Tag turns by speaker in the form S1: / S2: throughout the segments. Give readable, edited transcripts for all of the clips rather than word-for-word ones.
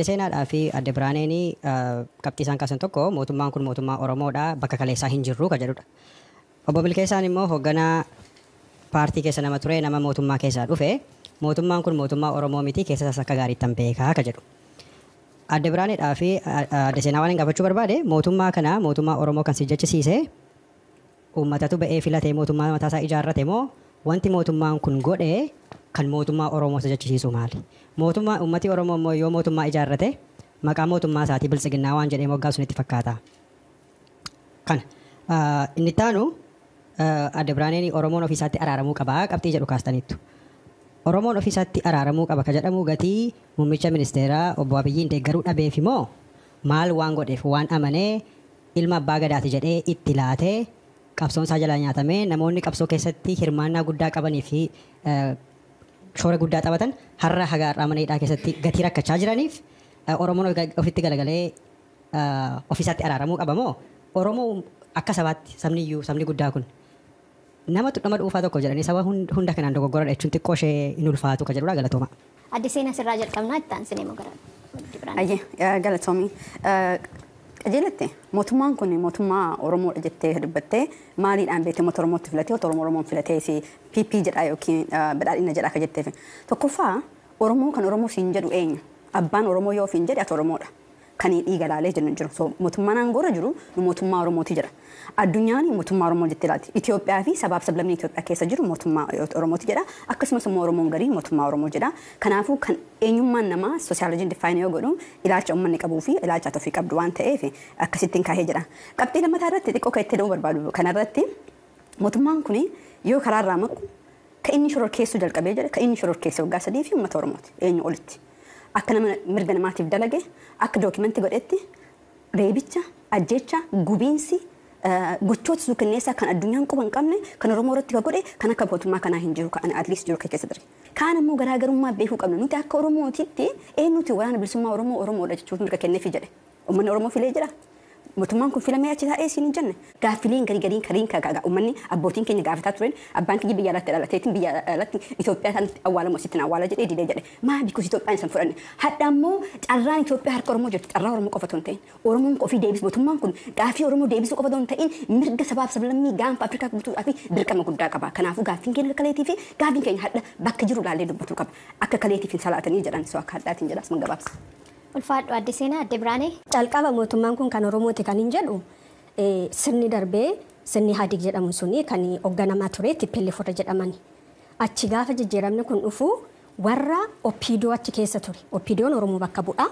S1: Seenaadhaa fi Adde Biraaneen qabxii isaan kaasan tokko mootummaan kun mootummaa Oromoodha, bakka kaleessaa hin jirru ka jedhudha. Obbo Milkeessaan immoo hoogganaa paartii keessa nama ture, nama mootummaa keessaa dhufe, mootummaan kun mootummaa Oromoo miti, keessa isaas akka gaariitti hin beekaa ka jedhu. Adde Biraaneedhaa fi Adde Seenaa waan hin gaafachuu barbaade, mootummaa kana mootummaa Oromoo kan si jechisiise uummatatu ba'ee filatee mootummaa mataasaa ijaarrate moo wanti mootummaan kun godhe kan mootummaa Oromoo isa jechisiisu maali? Mootummaa uummati Oromoo immoo yoo mootummaa ijaarrate maqaa mootummaa isaatii biltsiginnaa waan jedhee moggaasu itti fakkaata. Kana inni taanu Adde Biraaneen Oromoon ofiisaatti araaramuu qaba qabxii jedhu kaastaniittu. Oromoon ofiisaatti araaramuu qaba ka jedhamu gatii muummicha ministeeraa obbo Abiyyiin deeggaruu dhabeef immoo maal waan godheef, waan amanee ilma abbaa gadaati jedhee itti laatee qabsoon isaa jalaa nyaatamee namoonni qabsoo keessatti hirmaannaa guddaa qabanii fi shoora guddaa taphatan har'a haga har'aa mana hidhaa keessatti gatii rakkachaa jiraniif Oromoon ofitti galagalee ofiisaatti araaramuu qaba moo Oromoo akka sabaatti sabni iyyuu sabni guddaa kun nama nama dhuunfaa tokko jedhanii saba hunda kanaan dogoggora jechuun xiqqoo ishee hin ulfaatu ka jedhudha. Galatooma.
S2: Adde Seenaa sirraa jalqabnaa, itti aansinee immoo gara Adde Biraanee.
S3: Ayyee, galatoomii. Qajeelatte, mootummaan kun mootummaa Oromoodha jettee dubbattee, maaliidhaan beektee uummata Oromootti filatee, otoo Oromoo Oromoon filatee si PP jedha yookiin badhaadhina jedha akka jetteef. Tokkoffaa, Oromoo kan Oromoo siin jedhu eenyu? Abbaan Oromoo yoo ofiin jedhe ati Oromoodha. Kan dhiiga laalee jennu jiru. So mootummaan aangoorra jiru nu mootummaa Oromooti jedha. Addunyaan mootummaa Oromoo jettee ilaalti. Itoophiyaa fi sabaaf sablammii Itoophiyaa keessa jiru mootummaa Oromooti jedha. Akkasumas immoo Oromoon garii mootummaa Oromoo jedha. Kanaafuu kan eenyummaan namaa soosiyaaloojiin define yoo godhu ilaalcha uummanni qabuu fi ilaalcha ati ofii qabdu waan ta'eef akkasittiin kaahee jira. Qabxii lammataa irratti xiqqoo kan itti hidhamuu barbaadu kanarratti, mootummaan kun yoo karaarraa maqu kan inni shororkeessuu jalqabee jedhe, kan inni shororkeesse waggaa 3 fi uummata Oromooti eenyu olitti. Akka nama mirga namaatiif dalage akka document godhetti reebicha, ajjecha, gubiinsi, gochoota suukanneessaa kan addunyaan quba hin qabne kan Oromoo irratti kan godhe kan akka mootummaa kanaa hin jiru, kan at least jiru keessa ture. Kaan immoo garaagarummaa beekuu qabna. Nuti akka Oromootitti eenyuti waraana bilisummaa Oromoo Oromoodha jechuuf mirga kenneefi jedhe? Uummanni Oromoo filee jira. Mootummaan kun filamee achi taa'ee siin hin jenne. Gaaffileen garii gariin kariin uummanni abbootiin keenya gaafataa turen, abbaan kiyya biyya alaatti dhalateetiin biyya alatti Itoophiyaa sanatti awwaalamu asitti na awwaala jedhee didee jedhe. Maa because Itoophiyaan isan fudhanne. Hadha immoo carraan Itoophiyaa harka Oromoo jirti. Carraa Oromoo qofa otoo hin ta'in. Oromoon ofii deebisu, mootummaan kun gaaffii Oromoo deebisuu qofa otoo hin ta'in mirga sabaaf sablammii gaanfa Afrikaa guutuudhaa fi dirqama guddaa qaba. Kanaafuu gaaffiin keenya kaleetii fi gaaffiin keenya hadha bakka jiru laallee dubbatuu qaba. Akka kaleetiif hin salaatanii jedhan, so akka hadhaatiin jedha, asuma gabaabsa.
S2: Ulfaadhu Adde Seenaa, Adde Biraanee.
S4: Calqaba mootummaan kun kan Oromooti kan hin jedhu, sirni darbee sirni Hadig jedhamu suni kan hoogganamaa ture TPLF warra jedhamani. Achi gaafa jijjiiramni kun dhufu warra OPDO achi keessa ture. OPDOon Oromoo bakka bu'a.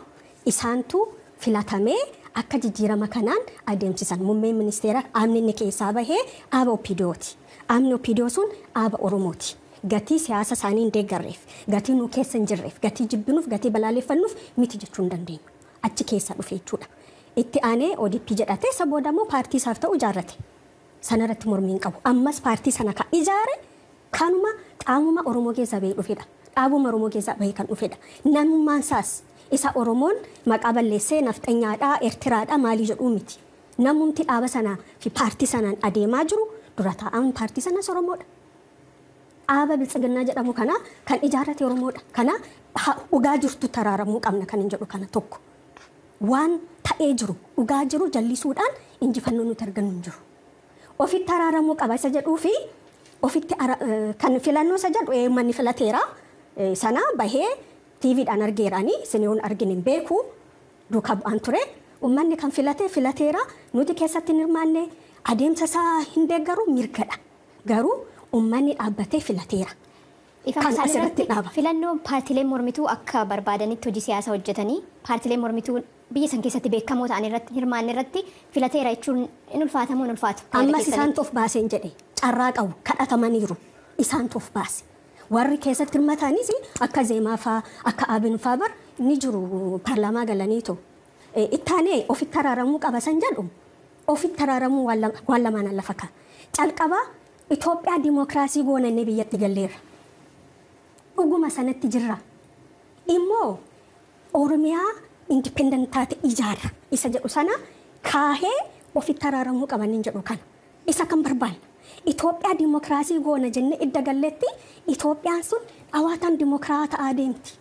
S4: Isaantu filatamee akka jijjiirama kanaan adeemsisan. Muummeen ministeera qaamni inni keessaa bahee dhaaba OPDOti. Dhaabni OPDO sun dhaaba Oromooti. Gatii siyaasa isaanii hin deeggarreef, gatii nu keessa hin jirreef, gatii jibbinuuf, gatii balaaleffannuuf miti jechuu hin dandeenyu. Achi keessa dhufe jechuudha. Itti aanee ODP jedhatee isa booda immoo paartii isaaf ta'u ijaarrate. Sanarratti mormii hin qabu. Ammas paartii sana kan ijaare kanuma qaamuma Oromoo keessaa bahee dhufedha. Dhaabuma Oromoo keessaa bahee kan dhufedha. Namummaan isaas isa Oromoon maqaa balleessee nafxanyaadhaa, Eertiraadhaa maalii jedhuu miti. Namumti dhaaba sanaa fi paartii sanaan adeemaa jiru dura taa'aan paartii sanas Oromoodha. Dhaaba biltsiginnaa jedhamu kana kan ijaarrate Oromoodha. Kana dhugaa jirtu taraaramuu qabna kan hin jedhu kana tokko. Waan ta'ee jiru dhugaa jiru jallisuudhaan injifannoo nuti argannu hin jiru. Ofitti araaramuu qaba isa jedhuu fi ofitti kan filannoo isa jedhu uummanni filateera. Sana bahee TVdhaan argeeranii isin yoon argin hin beeku, duukaa bu'aan ture. Uummanni kan filate filateera, nuti keessatti hin hirmaanne, adeemsa isaa hin deeggaru mirgadha. Garuu uummanni dhaabbatee filateera.
S2: Ifa
S4: Kan
S2: isaan
S4: asirratti
S2: irratti
S4: dhaaba.
S2: Filannoo paartiileen mormituu akka barbaadanitti hojii siyaasaa hojjetanii paartiileen mormituu biyya san keessatti beekamoo ta'an irratti hirmaanne irratti filateera jechuun hin ulfaatamoo hin ulfaatu?
S4: Ammas isaan of baaseen jedhe, carraa qabu, kadhatamaniiru, isaan of baase. Warri keessatti hirmatanis akka Zeemaa faa, akka Abin faa bar ni jiru paarlaamaa galaniitu. Ittaanee ofitti araaramuu qaba san jedhu, ofitti araaramuu waan lamaan lafa ka'a. Calqaba Itoophiyaa dimookiraasii goonannee biyyatti galleerra. Dhuguma sanatti jirra. Immoo Oromiyaa independent taate ijaarra isa jedhu sana kaahee ofitti araaramuu qaban hin jedhu kana. Isa kan barbaanna. Itoophiyaa dimookiraasii goona jennee idda galletti Itoophiyaan sun dhawaataan dimookiraata adeemti.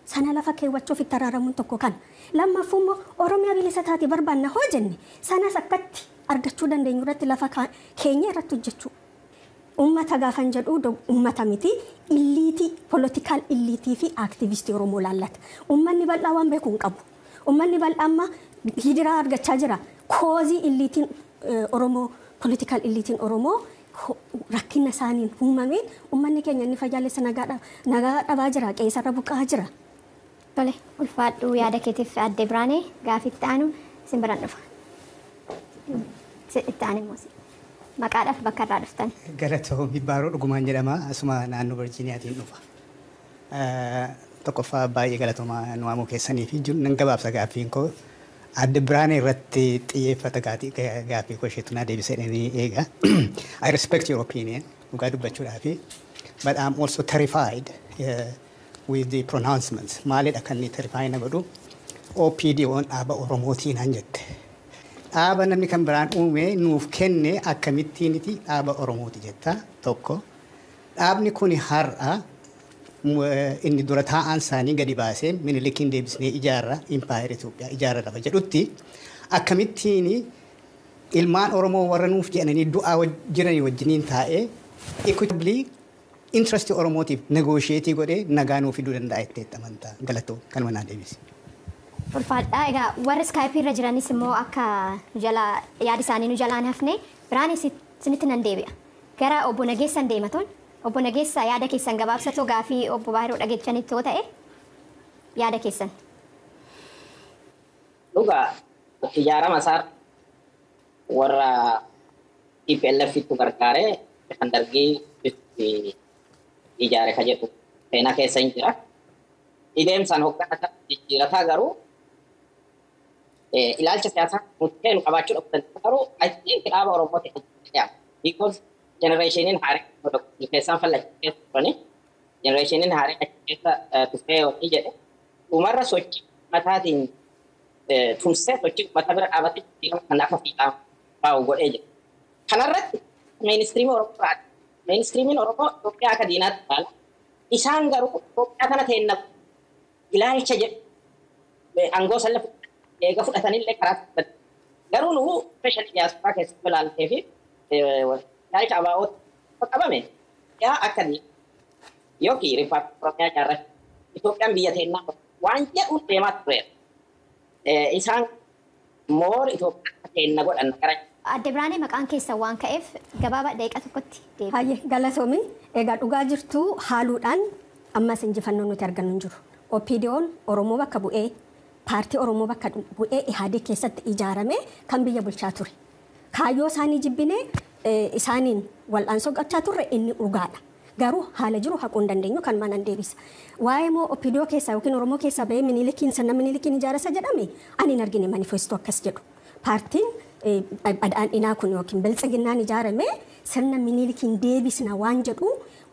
S4: Sana lafa keewwachuuf itti araaramuun tokko kana. Lammaffuu immoo Oromiyaa bilisa taate barbaanna hoo jenne sanas akkatti argachuu dandeenyu irratti lafa keenya irratti hojjechuu. Uummata gaafan jedhu uummata miti elite, political elite fi activist Oromoo laallata. Uummanni bal'aa waan beeku hin qabu. Uummanni bal'aa amma hidiraa argachaa jira. Cause eliteiin Oromoo, political eliteiin Oromoo rakkina isaaniin uumameen uummanni keenya inni fayyaalessa nagaa dhabaa jira, qeessarra buqqa'aa jira.
S2: Tole, ulfaadhuu yaada keetiif Aadde Biraanee. Gaafii itti aanu isin biraan dhufa. Itti aanu immoo maqaadhaaf bakka irraa dhuftan.
S5: Galatoomii. Baaroo Dhugumaan jedhama. Asuma naannoo Virgiiniyaatiin dhufa. Tokkoffaa baay'ee galatoomaa nu waamuu keessanii fi nan gabaabsa gaaffiin koo. Aadde Biraanee irratti xiyyeeffata gaaffii koo, isheetu naa deebisee eega. I respect your opinion, dhugaa dubbachuudhaafi, but I'm also terrified with the pronouncements. Maalidha kan inni terrify na godhu? OPDO'n dhaaba Oromootiin han jette. Dhaaba namni kan biraan uume nuuf kenne akkamittiiniti dhaaba Oromooti jetta tokko. Dhaabni kun har'a inni dura taa'aan isaanii gadi baasee Minilikiin deebisnee ijaarra, impaayera Itoophiyaa ijaarra lafa jedhutti, akkamittiin ilmaan Oromoo warra nuuf jedhanii du'aa jiranii wajjiniin taa'ee equitably interest Oromootiif negotiate godhee nagaa nuuf fiduu danda'a jettee amantaa? Galatoo, kanuma naa deebisi.
S2: Ulfaadhaa. Egaa warri Skype irra jiranis immoo akka jala yaada isaanii nu jalaan hafne biraan isinitti nan deebi'a. Gara obbo Nageessan deematoon, obbo Nageessa, yaada keessan gabaabsatoo gaafii obbo Baahiruu dhageechanitti yoo ta'e yaada keessan.
S6: Dhugaa ijaarama isaa warra TPLF ittu gargaaree kan dargii ijaare ka jedhu seenaa keessa hin jira. Ideemsaan hoogganaa jijjiirataa garuu ilaalcha siyaasaa murteenu qabaachuu dhabatan garuu I think dhaaba Oromoo ta'e, because generationiin haaree keessaan fallachi keessa turani, generationiin haaree achi keessa tufee hojii jedhe dhumarra sochii mataatiin tumsee sochii uummata bira dhaabatee jijjiirama kan akka fiixaa baa'u godhee jira. Kanarratti mainstreamii Oromoo raadha. Mainstreamiin Oromoo Itoophiyaa akka diinaatti ilaala. Isaan garuu Itoophiyaa kana teenna ilaalcha jedhu aangoo salla eega fudhatanillee karaa garuu nu special diaspora keessatti ilaaltee fi ilaalcha ABO'tti qabame yaa akka yookiin riippaabilikii Oromiyaa ijaarrachuu, Itoophiyaan biyya teennaa waan jedhuun deemaa tureera. Isaan more Itoophiyaa teenna godhan gara
S2: Adde Biraanee, maqaan keessan waan ka'eef gabaabaa daqiiqaa tokkotti deebi.
S4: Hayyee, galatoomi. Egaa dhugaa jirtu haaluudhaan ammas injifannoo nuti argannu hin jiru. OPDO'n Oromoo bakka bu'ee, paartii Oromoo bakka bu'ee Ihaadeg keessatti ijaarame kan biyya bulchaa ture. Kaayyoo isaanii jibbinee isaaniin wal'aansoo qabchaa turre, inni dhugaadha. Garuu haala jiru haquu hin dandeenyu, kan manan deebisa. Waa'ee immoo OPDO keessaa yookiin Oromoo keessaa bahee Minilikiin, sirna Minilikiin ijaarasa jedhame, ani hin argine manifesto akkas jedhu. Paartiin badhaadhinaa kun yookiin biltsiginnaan ijaarame sirna Minilikiin deebisna waan jedhu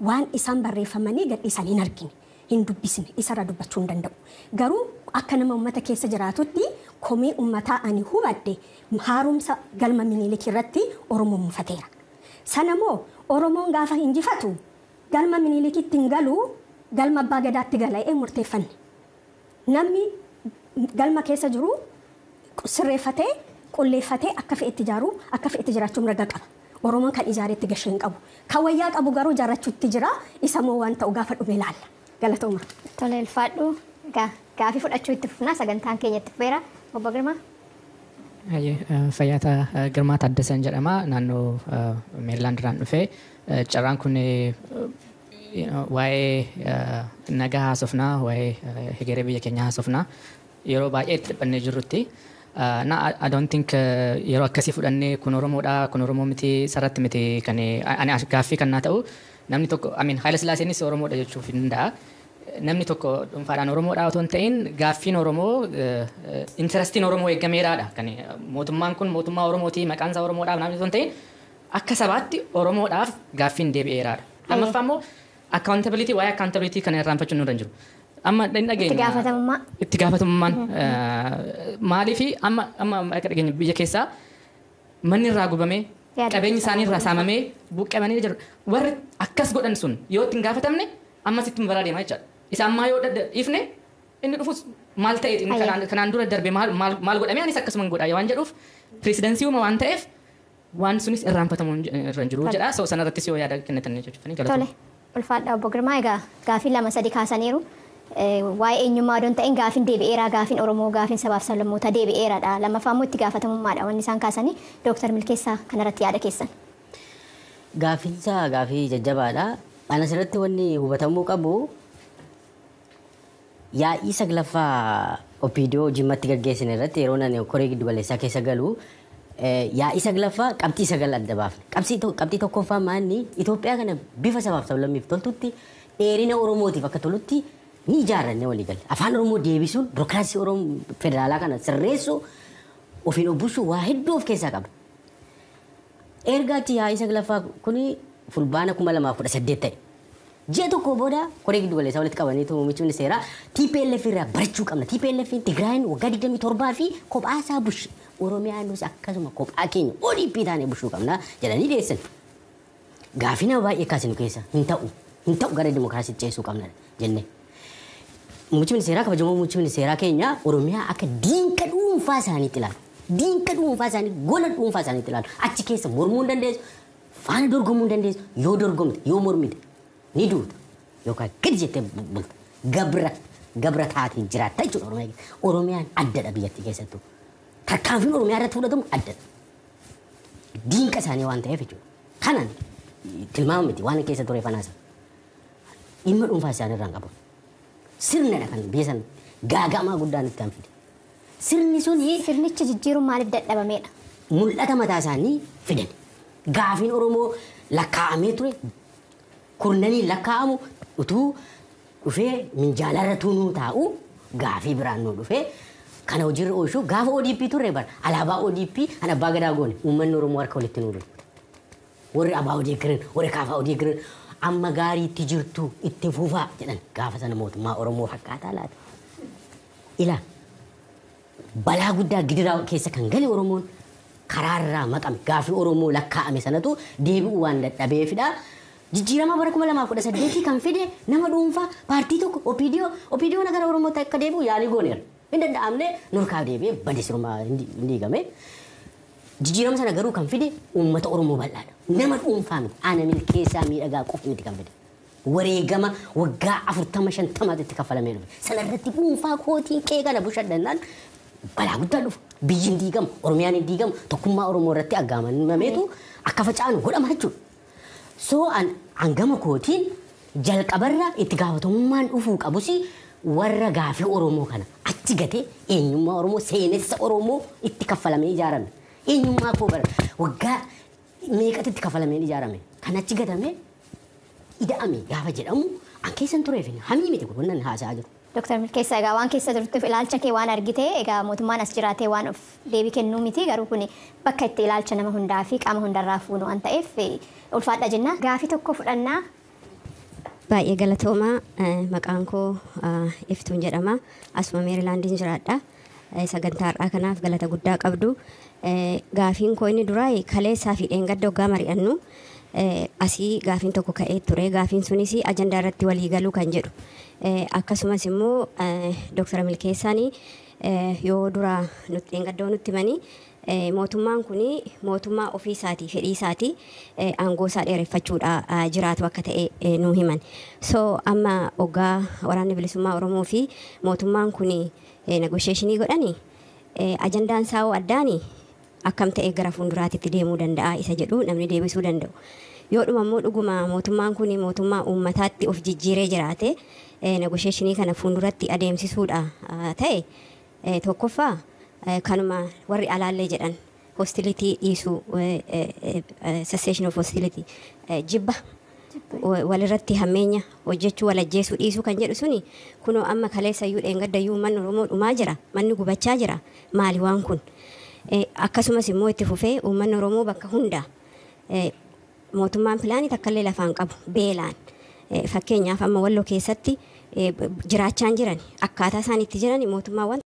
S4: waan isaan barreeffamanii gadhiisan hin argine. Hin dubbisne, isarra dubbachuu hin danda'u. Garuu akka nama uummata keessa jiraatutti komii uummataa ani hubadhe haaromsa galma Minilik irratti Oromoon mufateera. Sana moo Oromoon gaafa injifatu galma Minilikitti hin galu, galma abbaa gadaatti gala'ee murteeffanne. Namni galma keessa jiru sirreeffatee qulleeffatee akka fe'etti ijaaruu, akka fe'etti jiraachuu mirga qaba. Oromoon kan ijaareetti gashee hin qabu. Kan wayyaa qabu garuu ijaarrachuutti jira. Isa moo waan ta'u gaafa dhume ilaalla. Galatooma.
S2: Tole, ulfaadhu. Gaafii fudhachuu itti fufnaa, sagantaan keenya itti fufeera. Obbo Girmaa.
S7: Fayyaata Girmaa Taaddasan jedhama. Naannoo Meerilaand irraan dhufee. Carraan kun waa'ee nagaa haasofnaa, waa'ee hegeree biyya keenyaa haasofnaa. Yeroo baay'ee itti dhiphannee jirrutti. Na I don't think yeroo akkasii fudhannee kun Oromoodha, kun Oromoo miti sarratti miti kan ani gaaffii kan naa ta'u, namni tokko, I mean, Haayila Sillaaseenis Oromoodha jechuuf hin danda'a. Namni tokko dhuunfaadhaan Oromoodha otoo hin ta'in, gaaffiin Oromoo, interestiin Oromoo eeggameeraadha. Kan mootummaan kun mootummaa Oromooti, maqaan isaa Oromoodhaaf namni otoo hin ta'in, akka sabaatti Oromoodhaaf gaaffiin deebi'eeraadha. Lammaffaa immoo accountability, waa'ee accountability kana irraanfachuun nurra hin jiru. Amma hin dhageenya.
S2: Itti gaafatamummaa.
S7: Itti gaafatamummaan maaliifi amma akka dhageenya biyya keessaa manni irraa gubamee, qabeenyi isaanii irraa saamamee, buqqamanii jiru. Warri akkas godhan sun yoo itti hin gaafatamne ammas itti baraa deemaa jechaadha. Isa ammaa yoo dhiifne Inni dhufus maal ta'e kanaan dura darbe maal godhame anis akkasuma godha waan jedhuuf pireesidansii uuma waan ta'eef waan sunis irraanfatamuu irra hin jiru jedha. So sanarrattis yoo yaada kennitan jechuudha.
S2: Tole ulfaadha obbo Girmaa egaa gaafii 2 3 kaasaniiru. Waa'ee eenyummaa odoon ta'in gaafiin deebi'eera gaafiin Oromoo gaafiin sabaaf sablammoota deebi'eeradha. Lammaffaa immoo itti gaafatamummaadha wanni isaan kaasanii. Dooktar Milkeessaa kanarratti yaada keessan.
S1: Gaaffiinsa gaafii jajjabaadha. Ana asirratti wanni hubatamuu qabu yaa'ii 9ffaa OPDO Jimmatti gaggeessine irratti yeroo nani koree giddu galeessaa keessa galu yaa'ii 9ffaa qabxii 9 adda baafne. Qabxii tokkoffaa maanni Itoophiyaa kana bifa sabaaf sablammiif toltutti dheerina Oromootiif akka tolutti ni ijaarranne walii galle. Afaan Oromoo deebisuun birookiraasii Oromoo federaalaa kana sirreessuu ofiin of bulchuu waa hedduu of keessaa qaba. Erga achi yaa'ii 9ffaa kuni fulbaana 2018 ta'e. Ji'a tokko booda koree giddu galeessaa walitti qabaniitu muummichi ministeeraa TPLF irraa barachuu qabna. TPLF Tigraayin waggaa 27 fi kophaa isaa bulche. Oromiyaanis akkasuma kophaa keenya ODP taanee bulchuu qabna jedhanii dhiyeessan. Gaafii nama baay'ee kaasinu keessa hin ta'u gara dimookiraasiitti ceesuu qabna jenne. Muummichi ministeeraa kabajamoo muummichi ministeeraa keenya Oromiyaa akka diinka dhuunfaa isaaniitti ilaalu. Diinka dhuunfaa isaanii gola dhuunfaa isaaniitti ilaalu. Achi keessa mormuu hin dandeessu, faana dorgomuu hin dandeessu, yoo dorgomte yoo mormite ni duuta yookaan gadi jettee bulta. Gabra taatee jiraatta jechuudha Oromiyaa keessa. Oromiyaan addadha biyyattii keessattuu. Tarkaanfiin Oromiyaa irratti fudhatamu addadha. Diinka isaanii waan ta'eef jechuudha. Kanaan tilmaama miti waan keessa ture fanaasa. Dhimma dhuunfaa isaanii irraa hin qabu. Sirnadha kan biyya sana gaaga'amaa guddaan itti fide. Sirni sun
S2: sirnicha jijjiiruun maaliif dadhabameedha?
S1: Mul'ata mataa isaanii fidan. Gaafiin Oromoo lakkaa'amee ture kurnanii lakkaa'amu utuu dhufee minjaalarra tuunuu taa'u gaafii biraan nuu dhufee kana hojiirra oolchuu gaafa ODP turre bara alaabaa ODP kan abbaa gadaa goone uummanni Oromoo harka walitti nuu dhufe. Warri abbaa odii girin warri kaafaa odii girin amma gaariitti jirtu itti fufaa jedhan gaafa sana mootummaa Oromoo fakkaataa laata. Ilaa balaa guddaa gidiraa keessa kan gale Oromoon karaarraa maqame gaafii Oromoo lakkaa'ame sanatu deebi'uu waan dadhabeefidha. Jijjiirama bara 2018 kan fide nama dhuunfaa paartii tokko OPDO gara Oromootti akka deebi'u yaalii gooneera. Hin danda'amne nurkaa deebi'ee bade sirumaa hin diigame. Jijjiirama sana garuu kan fide uummata Oromoo bal'aadha. Nama dhuunfaa miti. Ana Milkeessaa miidhagaa qofa miti kan fide. Wareegama waggaa 40-50 itti kaffalamee dhufe. Sanarratti dhuunfaa kootiin qe'ee kana bushadhannaan balaa guddaa dhufa. Biyyi hin diigamu, Oromiyaan hin diigamu, tokkummaa Oromoo irratti aggaamameetu akka faca'anu godhama jechuudha. So hangama kootiin jalqabarra itti gaafatamummaan dhufuu qabus warra gaafii Oromoo kana achi gatee eenyummaa Oromoo seenessa Oromoo itti kaffalamee ijaarame. Eenyummaa koo bara waggaa meeqatti itti kaffalamee ijaarame. Kan achi gatame ida'ame gaafa jedhamu an keessan tureef hamii miti kun wannan haasa'aa jiru.
S2: Dooktar Milkeessaa egaa waan keessa turteef ilaalcha kee waan argite egaa mootummaan as jiraatee waan of deebii kennuu miti garuu kun bakka itti ilaalcha nama hundaa fi qaama hundarraa fuunu waan ta'eef ulfaadha jenna. Gaafii tokko fudhannaa.
S4: Baay'ee galatoomaa maqaan koo Iftuun jedhama. Asuma Meerilaandiin jiraadha. Sagantaa har'aa kanaaf galata guddaa qabdu. Gaafiin koo inni duraa kaleessaa fi dheengadda hoggaa mari'annu asii gaafiin tokko ka'ee ture. Gaafiin sunis ajandaa irratti walii galuu kan jedhu. Akkasumas immoo Dooktar Milkeessaan yoo dura nutti dheengaddoo nutti himanii mootummaan kun mootummaa ofii isaatii fedhii isaatii aangoo isaa dheereffachuudha jiraatu akka ta'e nu himan. So amma hoggaa waraanni bilisummaa Oromoo fi mootummaan kun negotiationii godhani ajandaan isaa hoo addaani akkam ta'e gara fuulduraatti deemuu danda'a isa jedhu namni deebisuu danda'u. Yoo dhuma immoo dhuguma mootummaan kun mootummaa uummataatti of jijjiiree jiraate negotiationii kana fuulduratti adeemsisuudha ta'e tokkoffaa kanuma warri alaallee jedhan hostility dhiisuu cessation of hostility jibba walirratti hammeenya hojjechuu walajjeesuu dhiisuu kan jedhu suni kunoo amma kaleessayyuu dheengaddayyuu manni Oromoo dhumaa jira manni gubachaa jira maali waan kun akkasumas immoo itti fufee uummanni Oromoo bakka hunda mootummaan pilaanii takkallee lafaan qabu beelaan fakkeenyaaf amma Walloo keessatti jiraachaan jiran akkaataa isaan itti jiran mootummaa waan